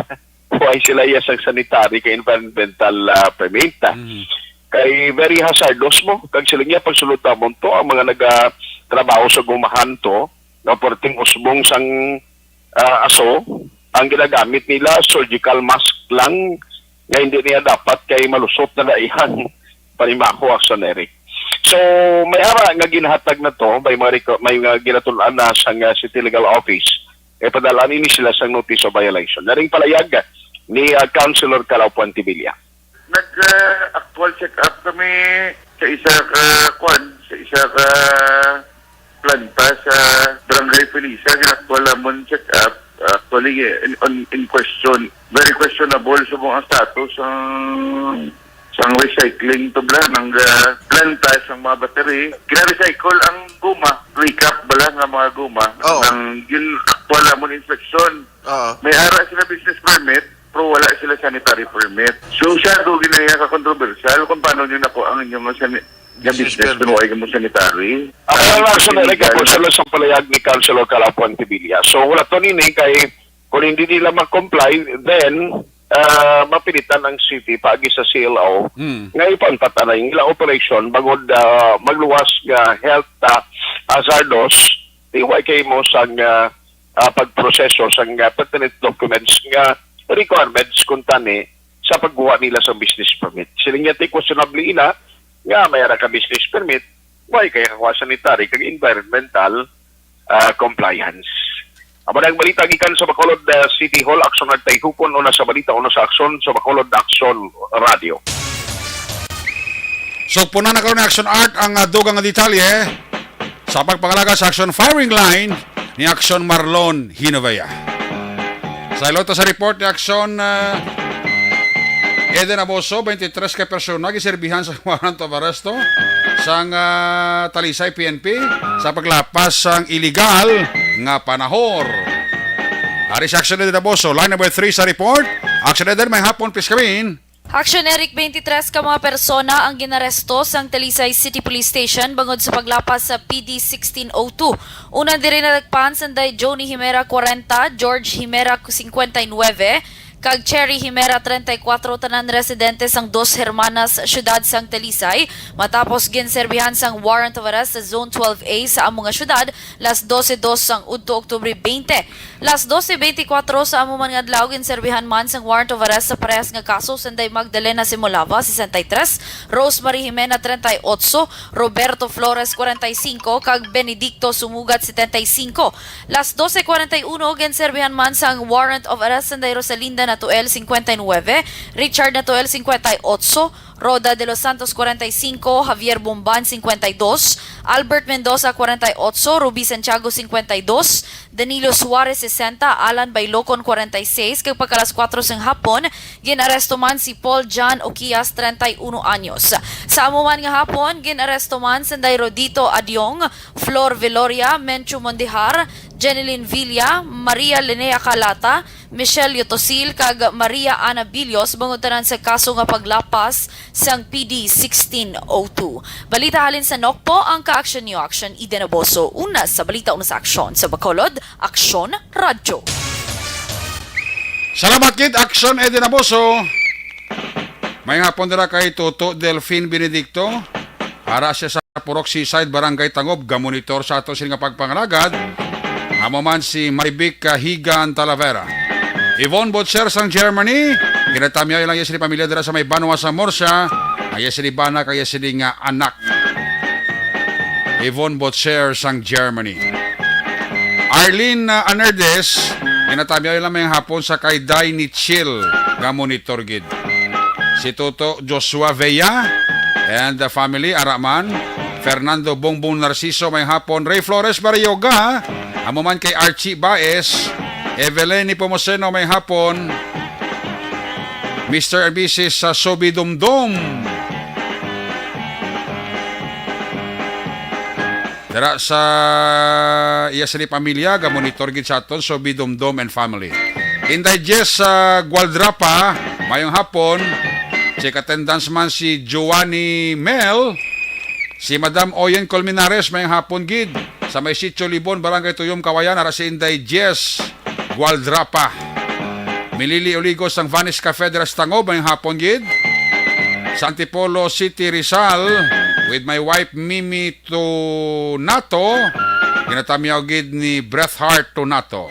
huway sila iya sang sanitary kay environmental, ah, permit. Mhm. Kay very hazardous mo, kag sila niya pagsulod ta mo to, ang mga nagatrabaho sa gumahan to, nga perting usbong sang, ah, aso, ang ginagamit nila, surgical mask lang, nga hindi niya dapat kay malusot na na iyang panimaho, Action Eric. So, may ara nga ginahatag na to, may mga reco-, may nga ginatun-an na sa nga City Legal Office, eh, padala ini sila sa notice of violation. Naring palayag ni, ah, Councilor Calao Puentevilla. Nag, ah, actual check-up kami sa isa ka, kwan, sa isa ka planta sa Barangay Felisa, gina-actual namon check-up. Actually, in, on, in question, very questionable subong ang status sang, sang recycling to bala, nang, ah, planta sang mga battery. Gina-recycle ang guma, recap bala nga mga guma. Oo. Ang yun, actual namon inspection. Oo. May ara sila business permit, pero wala sila sanitary permit. So, siya do ginaya ka controversial kung paano nyo nakuha ang inyong sani-, nga Business business permit. Kung wala mo sanitary. Ako lang Ah, lang sa illegal. Nalagay ko sa lasang palayag ni Councilor Calao Puentevilla. So, wala to nini kay kung hindi nila mag-comply, then, ah, mapilitan ang city paagi sa C L O Hmm. nga ipantatanay ang ilang operasyon bangod, ah, magluwas nga health, ah, hazardos, di way kay mo sang, ah, ah, pagproseso sang, ah, pertinent documents nga requirements kung tani sa pagkuha nila sa business permit. Siling niya, ti questionable ina nga may ara ka business permit, way kay kakuha sanitary kag environmental, ah, compliance. Amo na ang balita gikan sa Bacolod, ah, City Hall. Aksyon nagtayhukon una sa balita, una sa aksyon sa Bacolod Aksyon Radio. Sugpunan na karon ni Action Art ang, ah, dugang nga detalye sa pagpangalaga sa Action Firing Line ni Action Marlon Hinovea. Sa ilota sa report ni Action, ah, Eden Aboso, twenty-three ka persona giserbihan sa warrant of arresto sang, ah, Talisay P N P sa paglapas sang iligal nga panahor. Ari si Action Eden Aboso, line number three sa report. Action Eden, may hapon, please come in. Action Eric, twenty-three ka mga persona ang ginaresto sang Talisay City Police Station bangod sa paglapas sa P D sixteen oh two. Una diri nadakpan sanday Johnny Himera, kwarenta, George Himera, cincuenta y nueve, kag Cherry Himera, treinta y cuatro, tanan residente sang Dos Hermanas, siyudad sang Talisay, matapos ginserbihan sang warrant of arrest sa Zone twelve A sa amo nga siyudad, las doce dos sang udto Oktubre twenty. Las doce veinticuatro sa amo man nga adlaw, ginserbihan man sang warrant of arrest sa parehas nga kaso sanday Magdalena Simolava, sesenta y tres, Rosemary Jimena, treinta y ocho, Roberto Flores, cuarenta y cinco, kag Benedicto Sumugat, setenta y cinco. Las doce cuarenta y uno, ginserbihan man sang warrant of arrest sanday Rosalinda Natuel, cincuenta y nueve, Richard Natuel, cincuenta y ocho, Roda de los Santos, cuarenta y cinco, Javier Bomban, cincuenta y dos, Albert Mendoza, cuarenta y ocho, Ruby Santiago, cincuenta y dos, Danilo Suarez, sesenta, Alan Bailocon, cuarenta y seis, kag pagka alas kuwatro sang hapon, gin-aresto man si Paul John Oquias, treinta y uno anyos. Sa amo man nga hapon, gin-aresto man sanday Rodito Adiong, Flor Veloria, Menchu Mondihar, Jeneline Villa, Maria Linnea Calata, Michelle Yotosil, kag Maria Ana Billos, bangod tanan sa kaso nga paglapas sang P D sixteen oh two. Balita halin sa Nokpo, ang ka-action niyo, Action Eden Aboso. Una sa balita, una sa aksyon sa Bacolod, Aksyon Radyo. Salamat gid, Action Eden Aboso. May hapon dira kay Toto Delfin Benedicto. Ara siya sa Purok Seaside, Barangay Tangob, gamonitor sa ato sini nga pagpangalagad. Amo man si Marivic, ah, Higan Talavera. Yvonne Butcher sang Germany, ginatamyaw lang iya sini pamilya dira sa may banwa sa Murcia, ang iya sini bana kag iya sini nga anak. Yvonne Butcher sang Germany. Arlene, ah, Anerdes, ginatamyaw lang may hapon sa kay Day ni Chill, gamonitor gid. Si Toto Joshua Vea and the family, ara man. Fernando Bongbong Narciso, may hapon. Ray Flores Barrioga, amo man kay Archie Baez. Evelyn Nepomuceno, may hapon. Mister and Missus sa Sobi Dumdum. Dira sa iya sini pamilya, gamonitor gid sa aton, so Bidumdom and family. Inday Jess sa Gualdrapa, mayong hapon. Check attendance man si Giovanni Mel. Si Madam Oyen Colmenares, may hapon gid. Sa may Sitio Libon, Barangay Tuyom, Kawayan, ara si Inday Jess Gualdrapa. Milili Oligos sang Vanis Cafe dira sa Tangob, may hapon gid. Sa Antipolo City, Rizal, with my wife Mimi Tunato, ginatamyaw gid ni Bret Hart Tunato.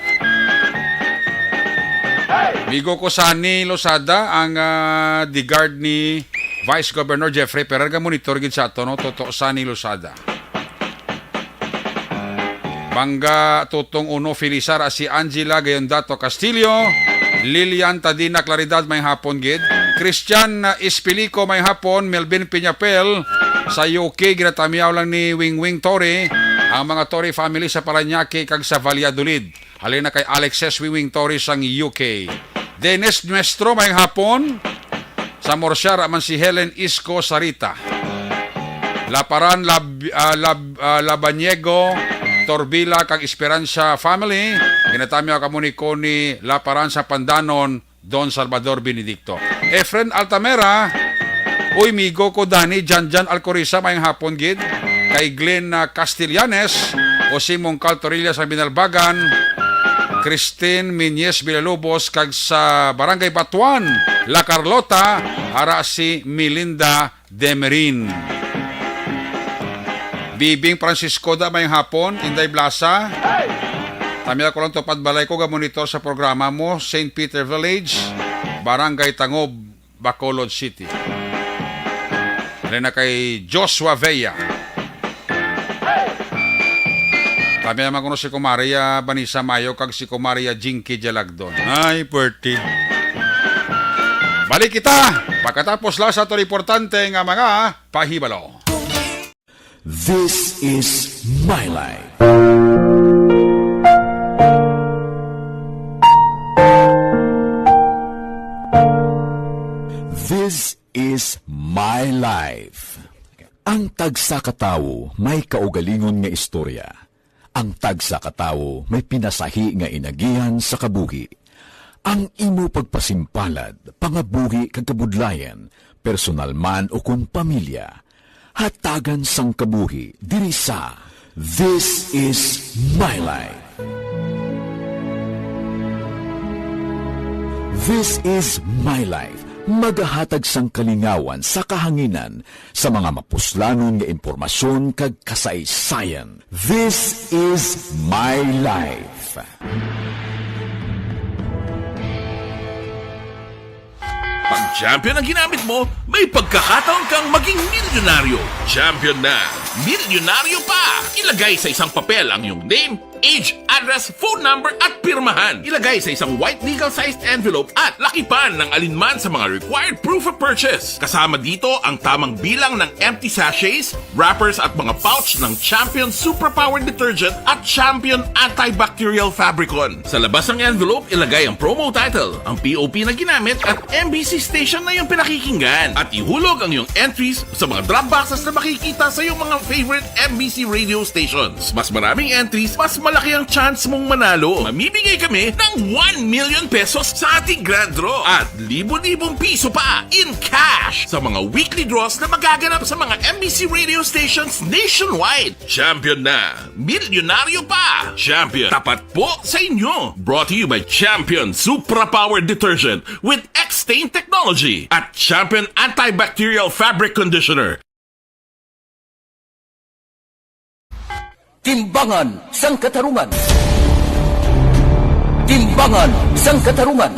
Migo ko Sunny Losada, ang, ah, the guard ni Vice Governor Jeffrey Ferrer, ga monitor gid sa ato, no? Toto Sunny Losada. Bangga Tutong Uno Felisa, ra si Angela Gayondato Castillo, Lilian Tadina Claridad, may hapon gid. Christian, ah, Espilico, may hapon. Melvin Piñapel, sa U K, ginatamyaw lang ni Wing Wing Torre ang mga Torre family sa Parañaque kag sa Valladolid. Halin na kay Alexis Wing Wing Torre sang U K. Dennis Nuestro, may hapon. Sa Murcia, ra man si Helen Isko Sarita. Laparan, Lab-, ah, Lab-, ah, Labanyego, Torbila, kag Esperanza family. Ginatamyaw kamo ni Connie Laparan sa Pandanon, Don Salvador Benedicto. Efren Altamera, uy, migo ko Dani, Janjan Alcoriza, may hapon gid. Kay Glenn, ah, Castellanes, Jose Mongcal Torilla sa Binalbagan, Christine Miñez Villalobos, kag sa Barangay Batuan, La Carlota, ara si Melinda Demerin. Bibing Francisco da, may hapon. Inday Blasa. Tamya ko lang tupad balay ko, ga-monitor sa programa mo, Saint Peter Village, Barangay Tangob, Bacolod City. Dali na kay Joshua Vea. Tamya naman kuno si Kumaria Vanessa Mayo kag si Kumaria Jinky Jalagdon. Ay, pwerte. Balik kita pagkatapos lang sa aton importante nga mga pahibalo. This is My Life. This is My Life. Ang tagsa ka tawo may kaugalingon nga istorya. Ang tagsa ka tawo may pinasahi nga inagihan sa kabuhi. Ang imo pagpasimpalad, pangabuhi kag kabudlayan, personal man ukon pamilya, hatagan sang kabuhi diri sa This Is My Life. This Is My Life, magahatag sang kalingawan sa kahanginan sa mga mapuslanon nga impormasyon kag kasaysayan. This is my life. Pag champion ang ginamit mo, may pagkakataon kang maging milyonaryo. Champion na, milyonaryo pa! Ilagay sa isang papel ang iyong name, age, address, phone number, at pirmahan. Ilagay sa isang white legal-sized envelope at lakipan ng alinman sa mga required proof of purchase. Kasama dito ang tamang bilang ng empty sachets, wrappers, at mga pouch ng Champion Superpower Detergent at Champion Antibacterial Fabricon. Sa labas ng envelope, ilagay ang promo title, ang P O P na ginamit, at M B C station na iyong pinakikinggan. At ihulog ang iyong entries sa mga drop boxes na makikita sa iyong mga favorite M B C radio stations. Mas maraming entries, mas malaki ang chance mong manalo. Mamimigay kami ng one million pesos sa ating grand draw at libo-libong piso pa in cash sa mga weekly draws na magaganap sa mga M B C radio stations nationwide. Champion na, milyonaryo pa! Champion, tapat po sa inyo! Brought to you by Champion Supra Power Detergent with X-Stain Technology at Champion Antibacterial Fabric Conditioner. Timbangan sang Katarungan. Timbangan sang Katarungan.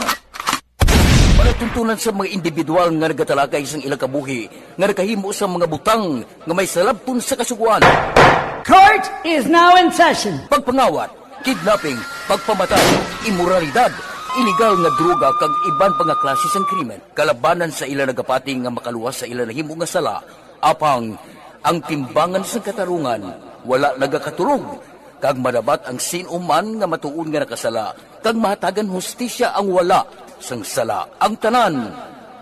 Palatuntunan sa mga individual nga nagatalakay sang ilang kabuhi nga nakahimo sa mga butang nga may salabton sa kasugoan. Court is now in session. Pagpangawat, kidnapping, pagpamatay, imoralidad, iligal nga droga kag iban pa nga klase sang krimen kalabanan sa ila nagapati nga makaluwas sa ila nahimo nga sala. Apang ang timbangan sang katarungan wala nagakatulog, kag madabat ang sin-o man nga matuod nga nakasala, kag mahatagan hustisya ang wala sang sala. Ang tanan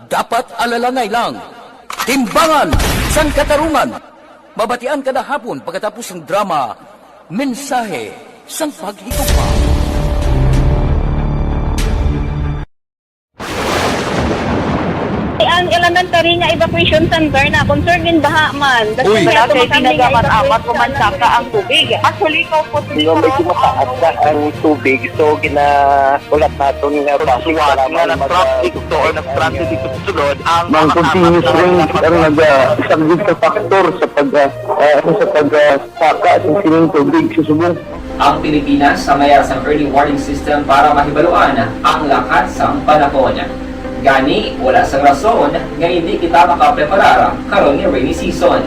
dapat alalangay lang. Timbangan sang Katarungan. Mabatian kada hapon pagkatapos sang drama, Mensahe sang Paghigugma. Ang elementary nga evacuation center na concern din baha man. Uy. Wala kay pinagamat-amat, kumansaka ang tubig. Actually, kaupos. Di ba, medyo mataas na ang tubig, so ginahulat naton nga basi nga kailangan mag-, ah, traffic to or nag-transit dito sa sulod ang mga continuous rain ang nag-, ah, isang big factor sa pag, ah, ah, sa pag, ah, saka sa sining tubig sa subong. Ang Pilipinas sa mayar sang early warning system para mahibaluan ang lakat sang panahon. Gani, wala sang rason nga hindi kita makapreparar karon nga rainy season.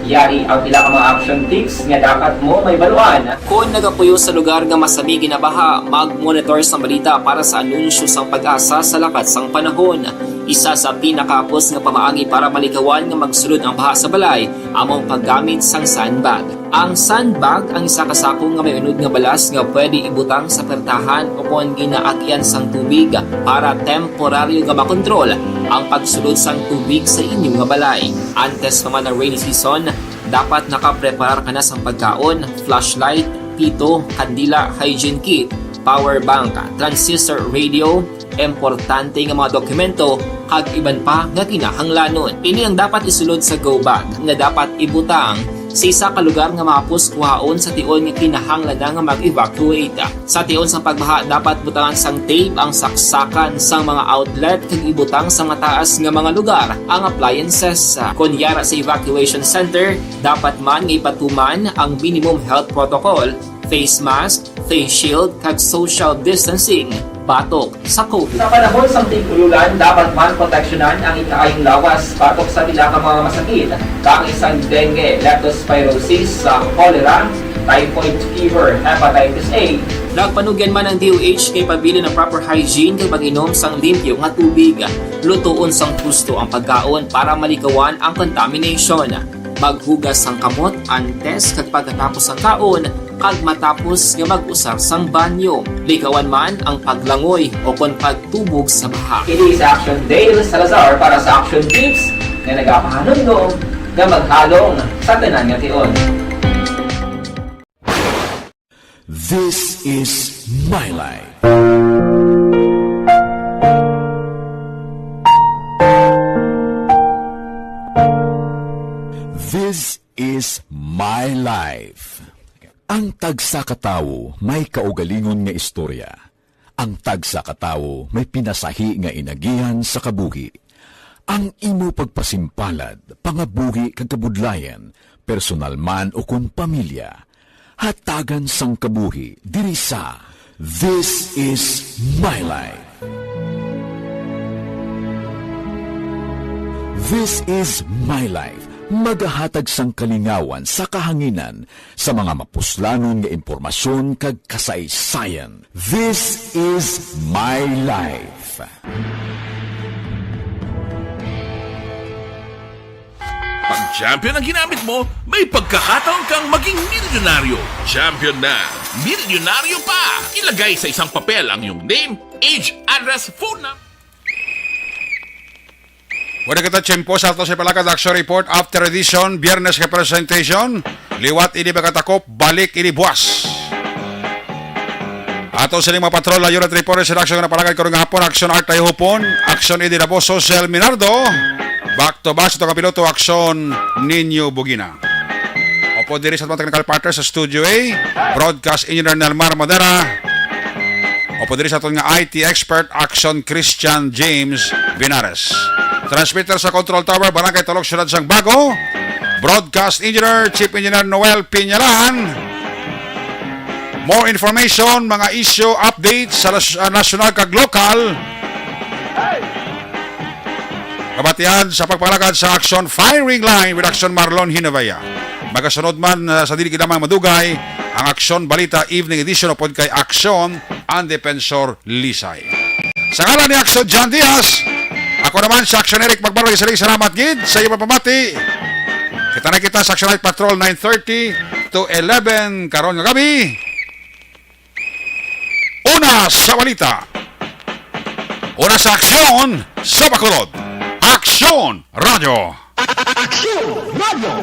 Yari ang pila ka mga action tips nga dapat mo mahibaluan. Kon nagapuyo sa lugar nga masami ginabaha, mag-monitor sang balita para sa anunsyo sang PAGASA sa lakat sang panahon. Isa sa pinakahapos nga pamaagi para malikawan nga magsulod ang baha sa balay amo ang paggamit sang sandbag. Ang sandbag ang isa ka sako nga may unod nga balas nga pwede ibutang sa pertahan o kon ginaagyan sang tubig para temporaryo nga makontrol ang pagsulod sang tubig sa inyo nga balay. Antes pa man ang rainy season, dapat nakapreparar ka na sang pagkaon, flashlight, pito, kandila, hygiene kit, power bank, transistor radio, importante nga mga dokumento, kag iban pa nga kinahanglanon. Ini ang dapat isulod sa go bag nga dapat ibutang sa isa ka lugar nga mahapos kuhaon sa tion nga kinahanglan na nga mag-evacuate. Sa tion sang pagbaha, dapat butangan sang tape ang saksakan sang mga outlet kag ibutang sa mataas nga mga lugar ang appliances. Kon yara sa evacuation center, dapat man nga ipatuman ang minimum health protocol, face mask, face shield, kag social distancing batok sa COVID. Sa panahon sang tig-ululan, dapat man proteksyonan ang ikaayong lawas batok sa pila ka mga masakit, kaangay sang dengue, leptospirosis, sa cholera, typhoid fever, hepatitis A. Nagpanugyan man ang D O H kay pabilin ang proper hygiene kag pag-inom sang limpyo nga tubig, lutoon sang husto ang pagkaon para malikawan ang contamination. Maghugas sang kamot antes kag pagkatapos sang kaon kag matapos nga mag-usar sang banyo. Likawan man ang paglangoy o kon pagtubog sa baha. Ini si Action Dale Salazar para sa Action Tips nga nagapahanumdom nga maghalong sa tanan nga tion. This is my life. This is my life. Ang tagsa ka tawo may kaugalingon nga istorya. Ang tagsa ka tawo may pinasahi nga inagihan sa kabuhi. Ang imo pagpasimpalad, pangabuhi kag kabudlayan, personal man ukon pamilya, hatagan sang kabuhi diri sa This Is My Life. This Is My Life, magahatag sang kalingawan sa kahanginan sa mga mapuslanon nga impormasyon kag kasaysayan. This Is My Life. Pag champion ang ginamit mo, may pagkakataon kang maging milyonaryo. Champion na, milyonaryo pa! Ilagay sa isang papel ang iyong name, age, address, phone number. Pwede kita tiyempo sa ato sa Palakad Action Report after edition, Biyernes kay presentation. Liwat ini pagkatakop, balik ini buwas. Ato sining mga patrol, Unit Report, sa action nga napalagad karon nga hapon, Action Art Tayhupon, Action Eddie Laboso, Sel Minardo, back to back sa itong kapiloto, Action Ninyo Bugina. Opo, diri sa atong technical partner sa Studio A, Broadcast Engineer Nelmar Madera. Opo, diri sa aton nga I T expert, Action Christian James Binares. Transmitter sa Control Tower, Barangay Talok, Siyudad sang Bago. Broadcast Engineer, Chief Engineer Noel Piñalan. More information, mga issue, updates sa nas-, ah, nasyonal kag lokal. Kabatian sa pagpangalagad sa Action Firing Line with Action Marlon Hinavaya. Magasunod man, ah, sa dili gid lamang madugay, ang Action Balita Evening Edition upod kay Action ang Defensor Lisay. Sa ngalan ni Action John Diaz, ako naman si Action Eric Magbarro, isa salamat gid sa iyo pamati. Kita na kita sa Action Night Patrol, nine thirty to eleven karon nga gabi. Una sa balita. Una sa aksyon sa Bacolod. Aksyon Radyo. Aksyon Radyo.